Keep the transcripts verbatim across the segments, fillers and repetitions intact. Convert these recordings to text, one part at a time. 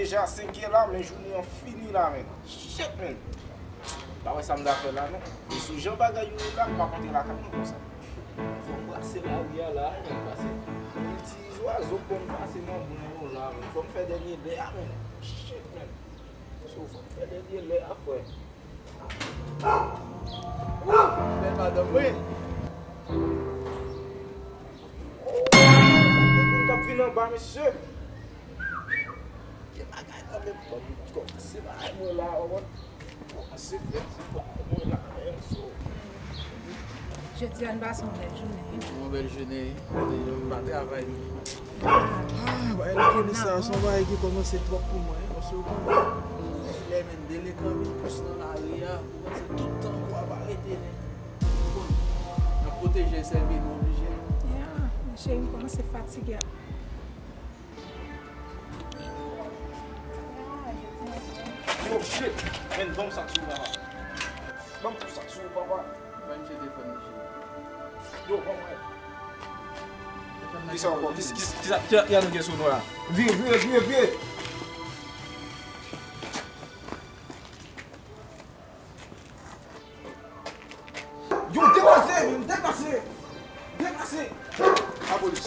Deja senkè la, men jounen an fini la, men. Shit, men. Pa wè sa m ta fè la, non. E sou jan bagay yo ye la, m pa konte lakay mwen konsa. Fò m brase lari a la, men, pase. Yon ti zwazo konn pase nan bwen yo la, men. Fò m fè dènye lè a, men. Shit, men. So, fò m fè dènye lè a, frè. Bèl madanm, wi. Moun k ap vin anba, mesye. Gen bagay nan men m, kòmanse bagay mwen la, w konprann? Kòmanse fè ti bagay mwen la, men so. Jodi a n pase yon bèl jounen, wi. Yon bèl jounen, wi. Jodi a m pa travay. Ah, bagay lapolis sa, se yon bagay ki kòmanse twòp pou mwen, wi, paske w konnen, lè menm delenkan vin plis nan lari a, ou panse tout tan pou w ap arete nèg. Ou konn, n ap pwoteje sèvi nou oblije. Ya, cheri, m kòmanse fatige a. Yo, shit! Men, ban m sa sou papa. Ban m sa sou papa. Bay misye telefòn li, cheri. Yo, ban mwen. Kisa ankò? Kisa, kisa, kisa, kisa nou gen sou nou la? Vire, vire, vire, vire! Yo, deplase, men, deplase! Deplase! Lapolis.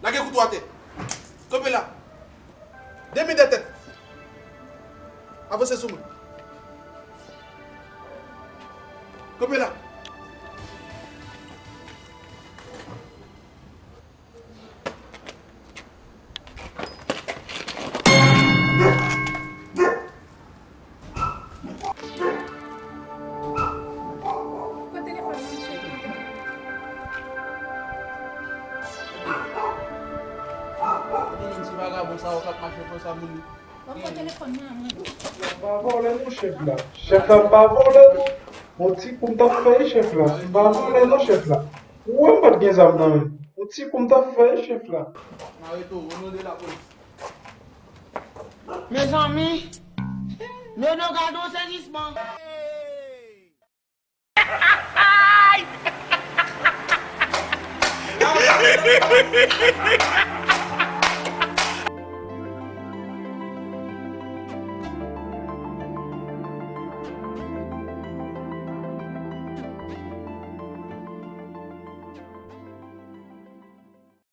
Lage kouto atè. Kanpe la. De men dèyè tèt. Avanse sou mwen. Kanpe la. Pran telefòn nan, cheri. Kote moun ti vagabon sa yo k ap mache konsa, moun? Ban m pran telefòn nan, mwen. M pa vòlè non, chèf la. Chèf la, m pa vòlè non. Yon ti kou m t ap fè, chèf la. M pa vòlè non, chèf la. Ou wè m pa t gen zam nan men m. Yon ti kou m t ap fè, chèf la. N arete w, o non de lapolis. Mezanmi, Nono, gade yon sezisman.